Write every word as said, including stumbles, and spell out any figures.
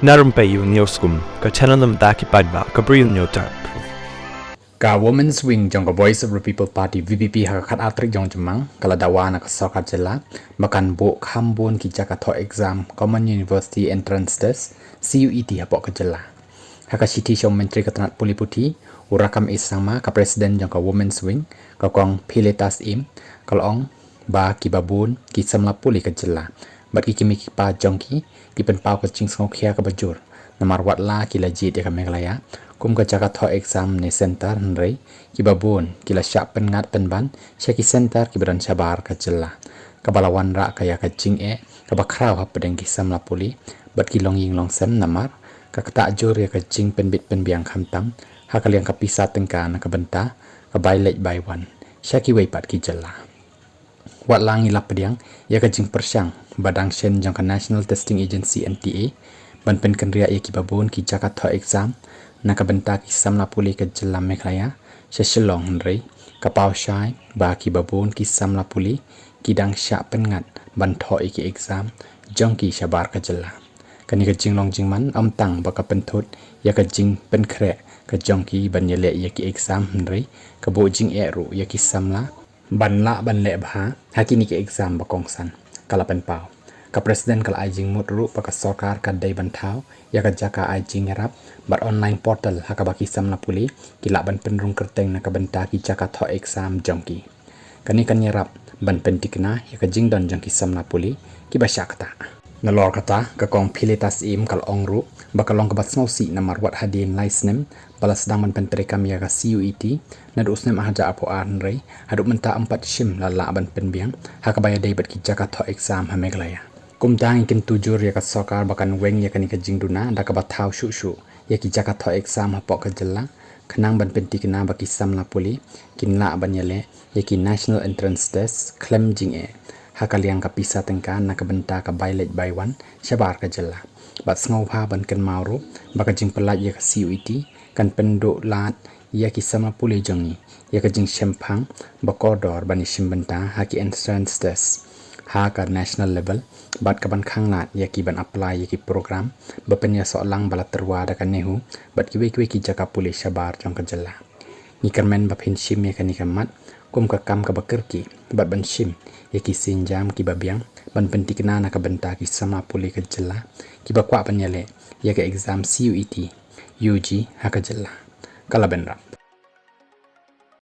Na rympei ïa u News Kum, ka channel na bynta ki paidbah, ka Bri News Tap. Ka Women's Wing jong ka Voice of the People Party, V P P, ha ka khatar tarik jong Jymmang, ka la dawa na ka sorkar jylla ba kan buh kham bun ki jaka thoh exam Common University Entrance Test, C U E T, hapoh ka jylla. Ha ka shithi sha u Myntri ka tnat pule puthi, u Rakkam A Sangma, ka President jong ka Women's Wing, ka Kong Phyleta Syiem, ka la ong ba kiba bun ki samla pule ka jylla bad ki kmie ki kpa jong ki, ki pynpaw ka jingsngewkhia kaba jur namar wat la ki la jied ïa ka Meghalaya kum ka jaka thoh exam ne centre, hynrei kiba bun ki la shah pynngat pynban sha ki centre kiba don shabar ka jylla, kaba la wanrah ka ïa ka jingeh kaba khraw hapdeng ki samla pule bad ki longïing longsem namar ka ktah jur ïa ka jingpynbit pynbiang, khamtam ha ka liang ka pisa tyngka na ka bynta ka bai leit bai wan sha kiwei pat ki jylla. Wat la ngi la pdiang ïa ka jingpyrshang ba dang shen jong ka National Testing Agency, N T A, ban pynkynriah ïa kiba bun ki jaka thoh exam na ka bynta ki samla pule ka jylla Meghalaya sha Shillong, hynrei ka paw shai ba kiba bun ki samla pule ki dang shah pynngat ban thoh ïa ki exam jong ki shabar ka jylla. Kane ka jinglong jingman ym tang ba ka pynthut ïa ka jingpynkhreh ka jong ki ban ïaleh ïa ki exam, hynrei ka buh jingeh ruh ïa ki samla ban lah ban leh bha ha kine ki exam ba kongsan, ka la pynpaw. Ka President ka la ai jingmut ruh ba ka sorkar ka dei ban thaw ïa ka jaka ai jingïarap bad online portal ha kaba ki samla pule ki lah ban pynrung kyrteng na ka bynta ki jaka thoh exam jong ki. Kane kan ïarap ban pynthikna ïa ka jingdon jong ki samla pule kiba shah ktah. Nalor kata, ka Kong Phyleta Syiem ka la ong ruh ba ka long kaba sngewsih namar wat hadien lai snem ba la sdang ban pyntreikam ïa ka C U E T naduh u snem ar hajar arphew ar, hynrei haduh mynta ym pat shym la lah ban pynbiang ha kaba ïadei bad ki jaka thoh exam ha Meghalaya. Kumta ngi kyntu jur ïa ka sorkar ba kan weng ïa kane ka jingduna da kaba thaw shuh shuh ïa ki jaka thoh exam hapoh ka jylla, khnang ban pynthikna ba ki samla pule kin lah ban ïaleh ïa ki National Entrance Test khlem jingeh ha ka liang ka pisa tyngka na ka bynta ka bai leit bai wan shabar ka jylla. Bad sngewbha ban kynmaw ruh ba ka jingpyllait ïa ka C U E T kan pynduh lad ïa ki samla pule jong ngi ïa ka jingshemphang ba kordor ban ïashim bynta ha ki entrance test ha ka national level, bad ka ban khanglad ïa ki ban apply ïa ki program ba pynïasoh lang ba la tyrwa da ka NEHU bad kiwei kiwei ki jaka pule shabar jong ka jylla. Ngi kyrmen ba phin shim ïa kane ka mat kum ka kam kaba kyrkieh bad ban shim ïa ki sienjam kiba biang ban pynthikna na ka bynta ki samla pule ka jylla kiba kwah ban ïaleh ïa ka exam C U E T, U G ha ka jylla. Ka la bynrap.